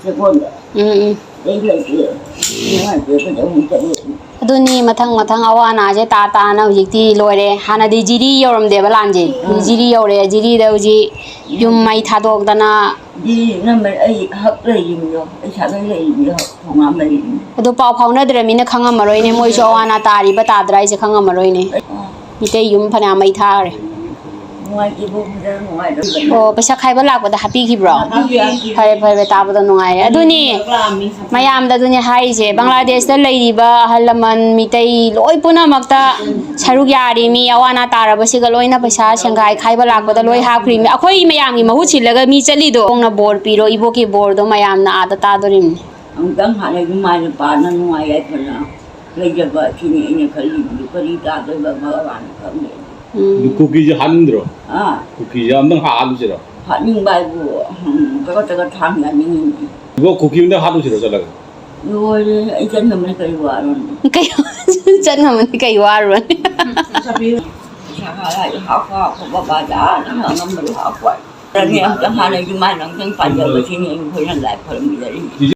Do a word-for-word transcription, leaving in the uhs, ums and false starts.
ꯑꯩꯉꯣꯟꯗ ꯎꯝ, ꯎꯝ꯫ ꯑꯩ ꯂꯩꯇꯦ꯫ ꯅꯨꯡꯉꯥꯏꯇꯦ, ꯀꯩꯗꯧꯅꯤ ꯆꯠꯂꯨ? ꯑꯗꯨꯅꯤ, ꯃꯊꯪ ꯃꯊꯪ ꯑꯋꯥ ꯑꯅꯥꯁꯦ ꯇꯥ ꯇꯥꯅ ꯍꯧꯖꯤꯛꯇꯤ ꯂꯣꯏꯔꯦ꯫ ꯍꯥꯟꯅꯗꯤ ꯖꯤꯔꯤ ꯌꯧꯔꯝꯗꯦꯕ ꯂꯥꯟꯁꯦ꯫ ꯎꯝ꯫ ꯖꯤꯔꯤ ꯌꯧꯔꯦ꯫ ꯖꯤꯔꯤꯗ ꯍꯧꯖꯤꯛ ꯌꯨꯝ ꯃꯩ ꯊꯥꯗꯣꯛꯇꯅ꯫ ꯖꯤꯔꯤ ꯅꯝꯕꯔ ꯑꯩ ꯍꯛ ꯂꯩꯔꯤꯕꯅꯣ? ꯑꯩ ꯁꯥꯒꯩ ꯂꯩꯔꯤꯕꯅꯣ? ꯊꯣꯡꯒꯥꯝ ꯂꯩꯔꯤꯕꯅꯣ? ꯑꯗꯨ ꯄꯥꯎ ꯐꯥꯎꯅꯗ꯭ꯔꯃꯤꯅ ꯈꯪꯉꯝꯃꯔꯣꯏꯅꯦ꯫ ꯃꯣꯏꯁꯨ ꯑꯋꯥ ꯑꯅꯥ ꯇꯥꯔꯤꯕ ꯇꯥꯗ꯭ꯔꯥ ꯍꯥꯏꯁꯦ ꯈꯪꯉꯝꯃꯔꯣꯏꯅꯦ꯫ ꯑꯩ, ꯑ꯫ ꯃꯤꯇꯩ ꯌꯨꯝ ꯐꯅꯌꯥꯝ ꯃꯩ ꯊꯥꯈ꯭ꯔꯦ꯫ ꯅꯨꯡꯉꯥꯏꯇꯦꯕꯣ, ꯐꯖꯅ ꯅꯨꯡꯉꯥꯏꯇꯦ꯫ ꯑꯣ, ꯄꯩꯁꯥ ꯈꯥꯏꯕ ꯂꯥꯛꯄꯗ ꯍꯥꯞꯄꯤꯈꯤꯕ꯭ꯔꯣ? ꯍꯥꯞꯄꯤ, ꯍꯥꯞꯄꯤ꯫ ꯐꯔꯦ, ꯐꯔꯦ, ꯇꯥꯕꯗ ꯅꯨꯡꯉꯥꯏꯔꯦ꯫ ꯑꯗꯨꯅꯤ, ꯃꯌꯥꯝꯗ ꯑꯗꯨꯅꯤ ꯍꯥꯏꯔꯤꯁꯦ, ꯕꯪꯒ꯭ꯂꯥꯗꯦꯁꯇ ꯂꯩꯔꯤꯕ ꯑꯍꯜ ꯂꯃꯟ, ꯃꯤꯇꯩ ꯂꯣꯏ ꯄꯨꯝꯅꯃꯛꯇ ꯁꯔꯨꯛ ꯌꯥꯔꯤ꯫ ꯃꯤ ꯑꯋꯥ ꯑꯅꯥ ꯇꯥꯔꯕꯁꯤꯒ ꯂꯣꯏꯅ ꯄꯩꯁꯥ ꯁꯦꯡꯒꯥꯏ ꯈꯥꯏꯕ ꯂꯥꯛꯄꯗ ꯂꯣꯏ ꯍꯥꯞꯈ꯭ꯔꯤꯃꯤ꯫ ꯑꯩꯈꯣꯏ ꯃꯌꯥꯝꯒꯤ ꯃꯍꯨꯠ ꯁꯤꯜꯂꯒ ꯃꯤ ꯆꯠꯂꯤꯗꯣ꯫ ꯈꯣꯡꯅ ꯕꯣꯔ ꯄꯤꯔꯣ, ꯏꯕꯣꯛꯀꯤ ꯕꯣꯔꯗꯣ ꯃꯌꯥꯝꯅ ꯑꯥꯗ ꯇꯥꯗꯣꯔꯤꯕꯅꯤ꯫ ꯑꯃꯨꯛꯇꯪ ꯍꯥꯟꯅ ꯅꯨꯡꯉꯥꯏꯅ ꯄꯥꯅ ꯅꯨꯡꯉꯥꯏ ꯌꯥꯏꯐꯅ ꯂꯩꯖꯕ ꯑꯁꯤꯅꯤ ꯑꯩꯅ ꯈꯜꯂꯤꯕꯗꯨ꯫ ꯀꯔꯤ ꯇꯥꯗꯣꯏꯕ ꯚꯒꯋꯥꯟꯅ ꯈꯪꯗꯦ꯫ ꯎꯝ꯫ ꯑꯗꯨ ꯀꯨꯀꯤꯁꯦ ꯍꯥꯠꯅꯤꯡꯗ꯭ꯔꯣ? ꯑꯥ꯫ ꯀꯨꯀꯤꯁꯦ ꯑꯝꯇꯪ ꯍꯥꯠꯂꯨꯁꯤꯔꯣ? ꯍꯥꯠꯅꯤꯡꯕ ꯍꯥꯏꯕꯨ, ꯎꯝ, ꯆꯒꯠ ꯆꯒꯠ ꯊꯥꯡ ꯌꯥꯅꯤꯡꯉꯤꯅꯦ꯫ ꯏꯕꯣ, ꯀꯨꯀꯤ ꯑꯝꯇꯪ ꯍꯥꯠꯂꯨꯁꯤꯔꯣ ꯆꯠꯂꯒ? ꯂꯣꯏꯔꯦ, ꯑꯩ ꯆꯠ ꯉꯝꯃꯅꯤ ꯀꯔꯤ ꯋꯥꯔꯣꯅꯤ? ꯀꯩ ꯆꯠ ꯉꯝꯃꯅꯤ ꯀꯩ ꯋꯥꯔꯣꯅꯤ? ꯄꯩꯁꯥ ꯍꯥꯏꯔ ꯍꯥꯞꯄ ꯍꯥꯞꯄ ꯕꯕꯥꯗ ꯑꯥ ꯅꯪ ꯑꯉꯝꯕꯗꯣ ꯍꯥꯞꯄꯣ꯫ ꯑꯗꯨꯅꯦ ꯑꯝꯇꯪ ꯍꯥꯟꯅ ꯌꯨꯝ ꯍꯥꯟꯅ ꯑꯝꯇꯪ ꯄꯥꯟꯖꯕꯁꯤꯅꯤ ꯑꯩꯈꯣꯏꯅ ꯂꯥꯏ ꯈꯣꯏꯔꯝꯕꯤꯖꯔꯤꯁꯦ꯫